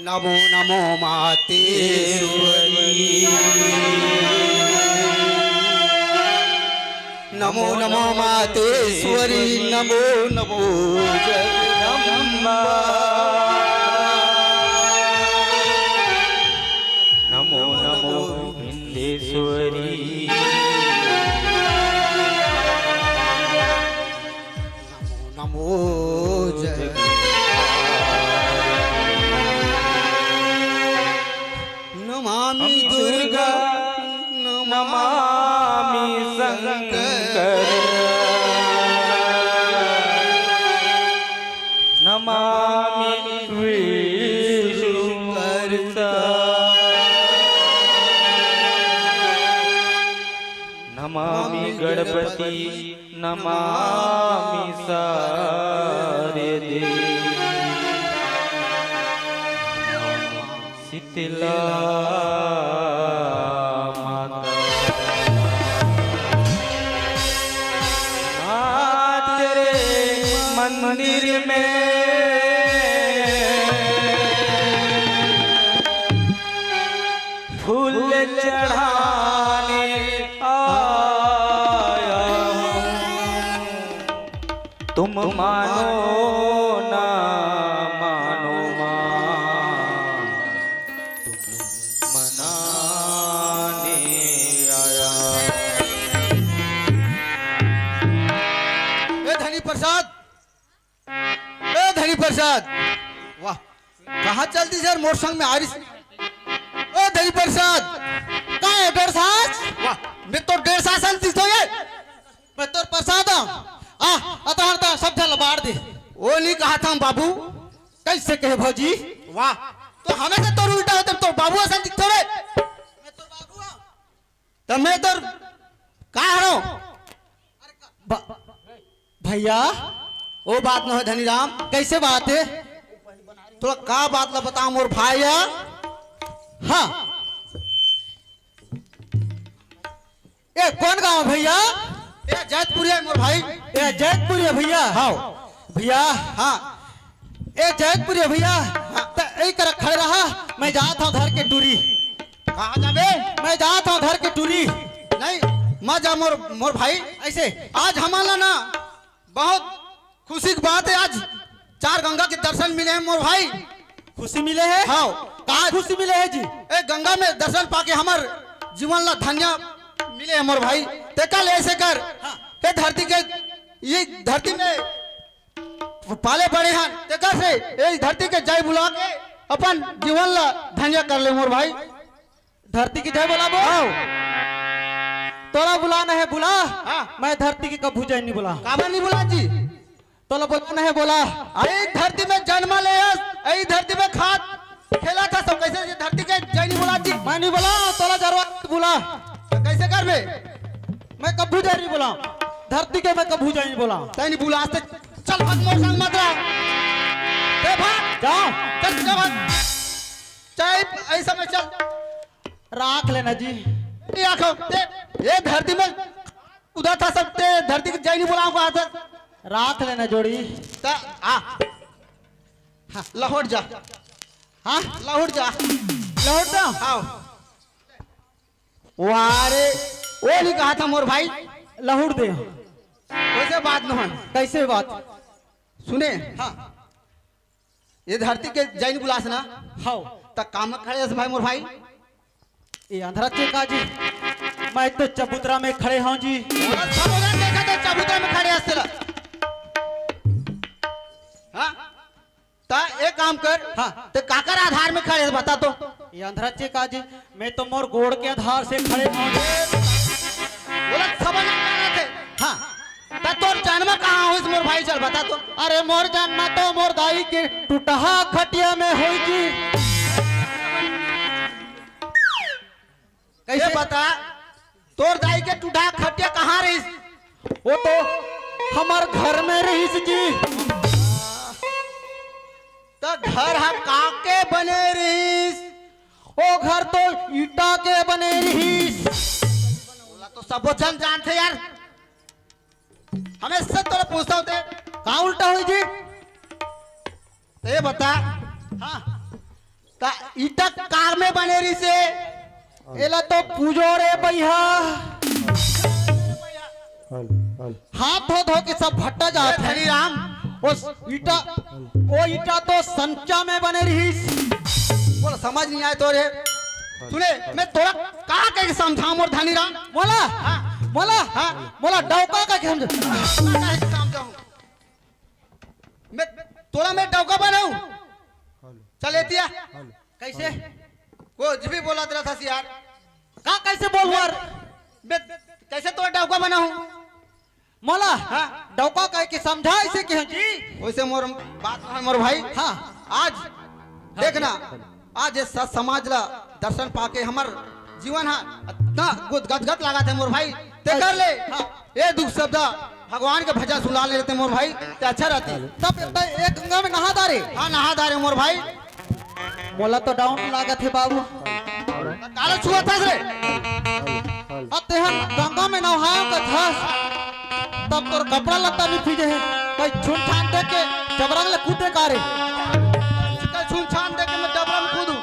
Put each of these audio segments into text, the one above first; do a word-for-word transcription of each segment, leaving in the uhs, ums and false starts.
नमो नमो मातेश्वरी। नमो नमो मातेश्वरी, नमो नमो जगदम्बा। नमो नमो विंदेश्वरी। नमो जगदम्बा। नमामि दुर्गा, नमामि शंकर, नमामि विष्णु कर्ता, नमामि गणपति, नमामि शारदे। शीतला माता। आज तेरे मंदिर में फूल चढ़ाने आया हूँ। तुम मानो ना मानो माँ, मनाने आया। ए धनी प्रसाद, ए धनी प्रसाद, वाह, कहाँ चल दिस यार, मोर संग में आ रहिस। ओ धनी प्रसाद, का हे डोरसास? वाह, मैं तो डोरसास असन दिस तो ये। मैं तोर प्रसाद हंव। आ, अतहर त सब झन ल बांट दे। ओ नी कहत हंव बाबू। कइसे कहे भौजी? वाह। तो हमेशा तोर उल्टा होथे, तोर बाबू असन दिखथों रे। मैं तोर बाबू हंव। त मैं तोर का हरंव? ब-, भइया, ओ बात नोहे धनीराम, कइसे बात हे? तोला का बात ला बतावंव मोर भाई हा? हाँ। ए, कोन गांव भइया? ए, जैतपुरिया मोर भाई। ए, जैतपुरिया भइया? हाँ। भइया? हाँ। ए, जैतपुरिया भइया? हाँ। त ए करा खड़े रहा, मैं जात हंव धर के टूरी। कहाँ जाबे? मैं जात हंव धर के टूरी। नहीं, मत जा मोर, मोर भाई। अइसे? आज हमन ला ना बहुत खुशी के बात हे, आज चार गंगा के दर्शन मिले हे मोर भाई। खुशी मिले हे? हाँ। का आज खुशी मिले हे जी? ए गंगा में दर्शन पाके हमर जीवन ला धन्य मिले हे मोर भाई। तेकर ले अइसे कर, हाँ। ए धरती के, ये धरती में पाले बड़े हन, तेकर से ए धरती के जय बुला के अपन जीवन ला धन्य कर ले मोर भाई। धरती के जय बोलाबो? हाँ। तोला बुलाना हे बुला, हाँ। मैं धरती के कभू जय नी बोलांव। काबर नी बोलांव जी? बोला, बोला नहीं बोला। अरे धरती में जन्म ले हस, अई धरती में खात खेलत हस, सब कैसे ये धरती के जय नहीं बोला जी? मैं नहीं बोला, तोला जरवा बोला। तो कैसे कर बे? मैं कभू जय नहीं बोला, धरती के मैं कभू जय नहीं बोला। तै नहीं बोला, आज ते चल भाग, मोर संग मत रह। ते भाग। जाओ। चल, चल भाग। चाहे ऐसा में चल। राख लेना जी। नहीं आखो, ते, ये धरती में उदा था सब, ते धरती के जय नहीं बोला हमको आज। राख लेना जोड़ी। ता, आ। हाँ, लहोट जा। हाँ? लहोट जा। लहोट जा? आओ। वाह रे, वो नहीं कहा था मोर भाई। लहुड़ दे। वैसे बात न है। कैसे बात? सुने। हाँ। ये धरती के जय नहीं बुलास ना। हाँ। त काम में खड़े हस भाई मोर भाई। ये अंधरा चेका जी, मैं तो चबूतरा में खड़े हूँ जी। सब उधर देखा तो चबूतरा में खड़े हस तेला। हाँ? ता एक काम कर, हाँ। ते काकर आधार में खड़े हस, बता तो। ये अंधरा चेका जी, मैं तो मोर गोड़ के आधार से खड़े हूँ। बोला, सब ना कह रहे थे। हाँ। ता तोर जन्म कहाँ होइस मोर भाई, चल बता तो। अरे मोर जन्म तो मोर दाई के टूटहा खटिया में होई जी। कैसे? ये बता, तोर दाई के टूटा खटिया कहाँ रहिस? वो तो हमर घर में रहिस जी। त घर ह का के बने रहिस? ओ घर तो ईटा के बने रहिस। बोला तो सबो जन जानथे यार। हमेशा तोला पूछता होते। का उल्टा होई जी? ते बता। हाँ। त ईटा कार में बने रहिसे। एला तो पूजो रे भैया। हल, हल। हाथ धो धो के सब भट्टा जात हे। धनी राम, उस ईटा, वो ईटा तो संचा में बने रहिस। बोल, समझ नहीं आए तोरे। सुने, मैं तोला का कह के समझाऊं मोर धनी राम? मोला? हाँ। मोला? हाँ। मोला डौका कह के समझ। का कह के समझाऊं? मैं तोला मैं डौका बनाऊं? चल एतिया। कैसे? कुछ भी बोलत रहत हस यार। का कैसे बोलूं यार? मैं कैसे तोला डौका बनाऊं? मोला? हाँ। डौका कह के समझा इसे के जी। वैसे मोर बात है मोर भाई। हाँ। आज हाँ। देखना, आज ये सत समाज ला दर्शन पाके हमर जीवन हा इतना गुद-, गदगद लागत है मोर भाई। ते कर ले। हाँ। ये दुख शब्द भगवान के भजन सुना लेते मोर भाई, ते अच्छा रहती। तब ते एक गंगा में नहा डारे। हाँ, नहा डारे मोर भाई। मोला तो डाउन लागत हे बाबू। काला छुआ था रे। अब तेहन गंगा में नहाए का था, तब तोर कपड़ा लत्ता भी भीजे हे। कहीं छुन छान देख के डबरा ले कूदे का रे। कहीं छुन छान देख के मैं डबरा में कूदूं।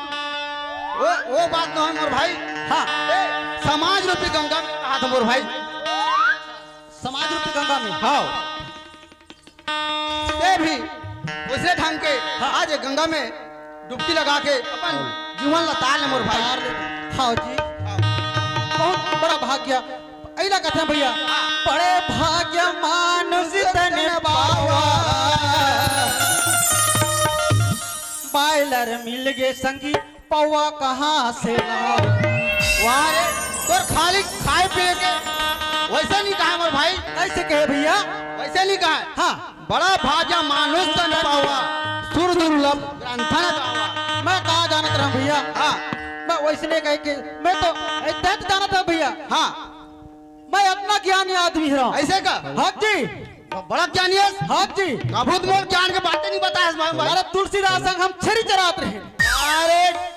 वो, वो बात न है मोर भाई। हाँ। ए, समाज रूपी गंगा में नहा था मोर भाई। समाज रूपी गंगा में? हाँ। ते भी उसे ढंग के हाँ। आज गंगा में डुबकी लगा के अपन जीवन ला तार ले मोर भाई। तार ले। हाँ जी। हाँ। बहुत बड़ा भाग्य। अइला कथे भैया, हाँ। बड़े भाग्य मानुष तन पावा, बॉयलर मिल गे संगी, पौवा कहाँ से लाओ? वाह रे, तोर खाली खाए पिए के वैसे नहीं कहा मोर भाई। कैसे कहे भैया? वैसे नहीं कहा। हाँ। बड़ा भाग्य मानुष तन पावा, सुर दुर्लभ ग्रंथन पावा। मैं कहा जानत रहा भैया? हाँ। मैं वैसने कह के, मैं तो इतना तो जानत रहा भैया। हाँ। मैं इतना ज्ञानी आदमी हूँ। ऐसे का? हाँ जी। बड़ा ज्ञानी है। हाँ जी। कभू तो मोर ज्ञान के बातें नहीं बताया इस भाई। अरे तुलसीदास संग हम छेरी चरात रहे। अरे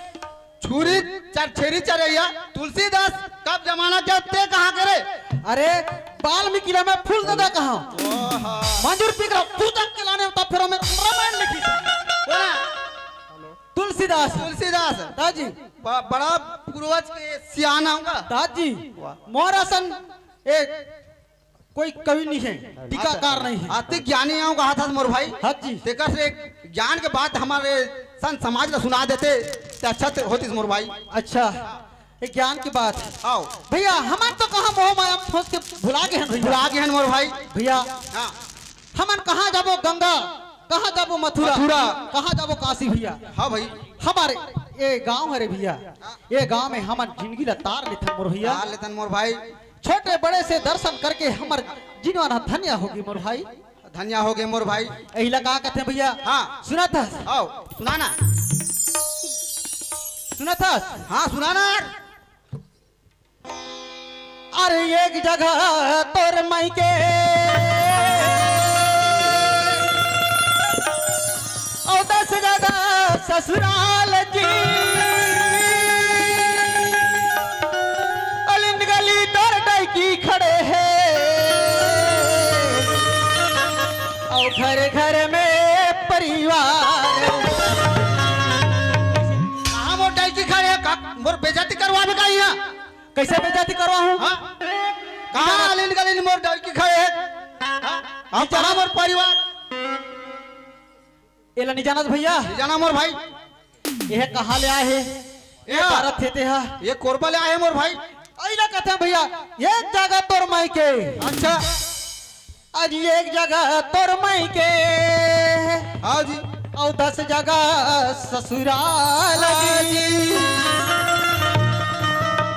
छुरी चर, छेरी चरैया तुलसीदास कब जमाना के, ते कहाँ के रे? अरे वाल्मीकि ला मैं फूल दादा कहा। ओहो। मंजूर पी कर पूजा के लाने तब फिर मैं रामायण लिखी। बोला। तुलसीदास। तुलसीदास। दाजी। ब-, बड़ा पूर्वज के सियान आऊंगा। दाजी। वाह। मोर असन ए कोई कवि नहीं है, टीकाकार नहीं है। अति ज्ञानी आऊं कहा था मोर भाई। हाँ जी। तेकर से एक ज्ञान के बात हमारे संत समाज ला सुना देते, ते अच्छा ते होतिस मोर भाई। अच्छा, एक ज्ञान की बात। आओ। भैया, हमन तो कहाँ मोह माया में फंस के भुला गए हैं भैया। भुला गए हैं मोर भाई। भैया, हाँ। हमन कहाँ जाबो गंगा, कहाँ जाबो मथुरा, मथुरा। कहाँ जाबो काशी भैया। हाँ भाई। हमारे ये गांव हरे भैया, ये गांव में हमन जिंदगी ला तार लेथन मोर भैया। तार लेथन मोर भाई। छोटे बड़े से दर्शन करके हमर जीवन ह धन्य होगी मोर भाई। धन्या हो गे मोर भाई। एहिला का कथे भैया? हाँ। सुनत हस? आओ, सुना ना। सुनत हस? हाँ, सुना ना यार। अरे एक जगह तोर मायके, अउ दस जगह ससुराल जी। अलिन गली तोर डौकी खड़े हे, अउ घर घर में परिवार। कहाँ मोर डौकी खड़े हे? का-, मोर बेइज्जती करवाबे का इहाँ? कइसे बेइज्जती करवाहूँ? हाँ? कहाँ अलिन गलिन मोर डौकी खड़े हे? हाँ? अउ कहाँ मोर परिवार? एला नइ जानस भैया? नइ जाना मोर भाई। एह कहाँ ले आए हे? ए ए हा। भारत हे तेहा। ए कोरबा ले आए हे मोर भाई। अइला कथे भैया, एक जगह तोर मायके। अच्छा। अजी एक जगह तोर मायके। हाँ जी। अउ दस जगह ससुराल जी।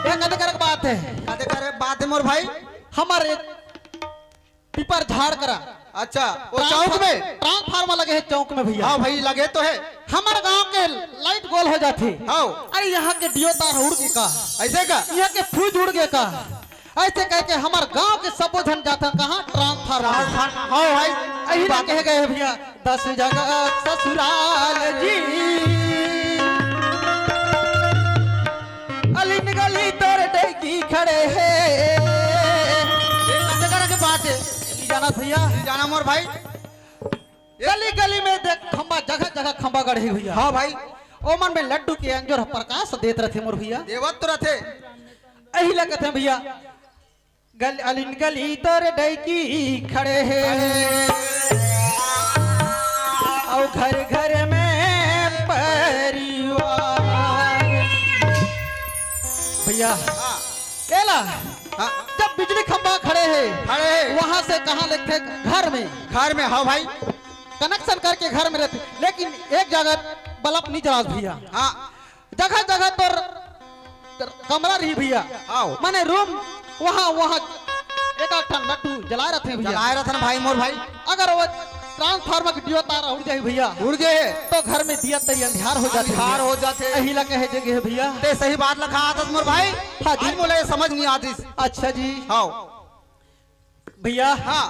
ये कते करक बात हे? कते करक बात हे मोर भाई? हमर पीपर झाड़ करा। अच्छा, वो चौक में? ट्रांसफार्मर लगे हे चौक में भैया। हाँ भाई, लगे तो हे। हमर गांव के लाइट गोल हो जाथे। हाँ। अरे यहाँ के डियो तार उड़ गे का? अइसे का? यहाँ के फ्यूज उड़ गे का? अइसे कहिके हमर गांव के सबो झन जाथन कहाँ? ट्रांसफार्मर। ट्रांसफार्मर, हाँ भाई। अही ला कहे गए हे भैया, दस जगह ससुराल जी। अलिन गली तोर डौकी खड़े हे। ए, कते करक बात हे? नइ जानस भैया? नइ जाना मोर भाई। गली गली में देख खंबा, जगह जगह खंबा गड़े हे भैया। हाँ भाई। ओमन में लड्डू के अंजोर ह प्रकाश देत रथे मोर भैया। देवत तो रथे। एही ला कथे भैया, गल-, अलिन गली तोर डौकी खड़े हे, अउ घर घर में परिवार। भैया, हाँ। एला, हाँ। जब बिजली खंबा खड़े हे, खड़े हे। वहाँ से कहाँ लेगथे? घर में। घर में, हाँ भाई। कनेक्शन करके घर में रहिथे, लेकिन एक जगह बल्ब नइ जलास भैया। हाँ। जगह जगह तोर कमरा रही भैया। आओ। माने रूम, वहाँ, वहाँ एक आध ठन लड्डू जलाए रथे भैया। जलाए रथन भाई मोर भाई। अगर वो ट्रांसफार्मर के डियो तार उड़ जाही भैया, उड़ गे हे। तो घर में दिया तरी अंधियार हो जाथे अंधियार भैया। हो जाथे। एही ला कहे जगह हे भैया। ते सही बात ला कहा हस मोर भाई। हाँ जी। आज मोला ये समझ नइ आतिस। अच्छा जी। हाँ। भैया, हाँ।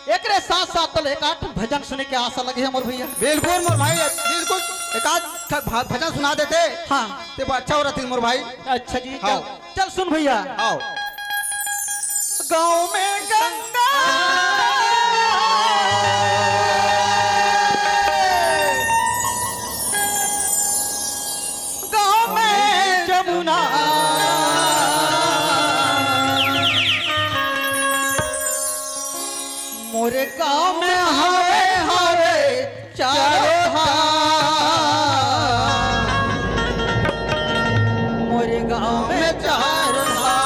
एकरे साथ साथ तो एक आध भजन सुने के आशा लगे हे मोर भैया। बिल्कुल मोर भाई, बिल्कुल एक आध ठ-, भ-, भजन सुना देते। हाँ। ते ब-, अच्छा हो रहितिस मोर भाई। अच्छा जी, हाँ। चल, चल सुन भैया। हाँ। गाँव में गंगा, गाँव में जमुना, मोरे गाँव में हवे, हवे चारों धाम। मोरे गाँव में चारों धाम।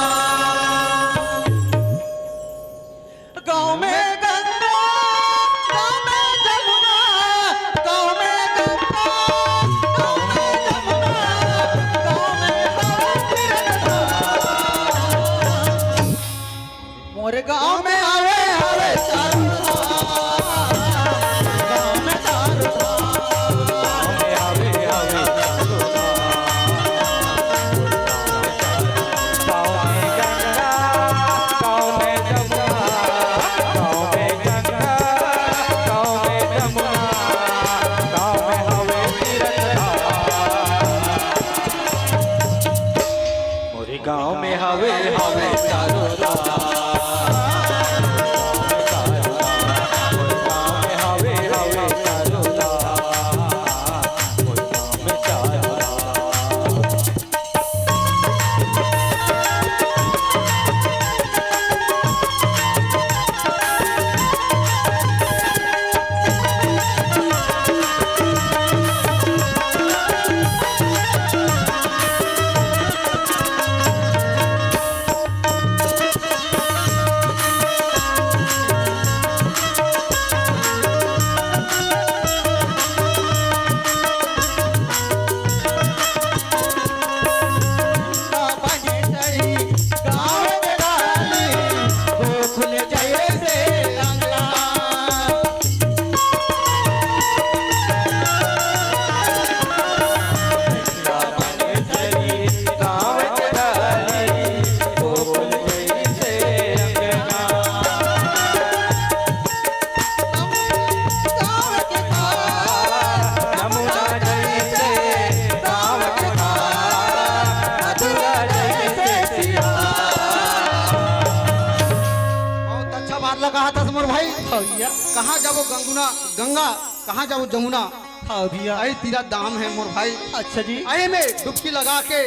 भैया। कहाँ जाबो गंगुना, गंगा, कहाँ जाबो जमुना? हाँ भैया। अई तीरा दाम है मोर भाई। अच्छा जी। अई में डुबकी लगा के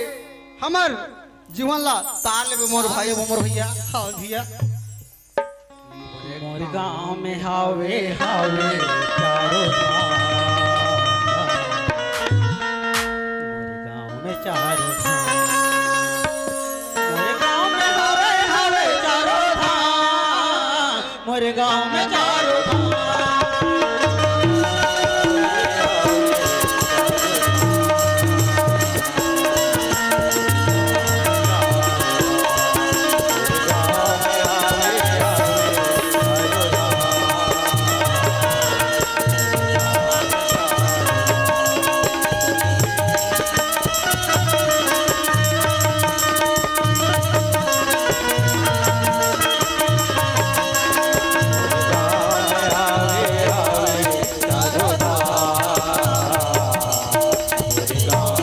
हमर जीवन ला तार लेबे मोर भाई। मोर भैया। हाँ भैया। मोर गांव में हावे, हावे।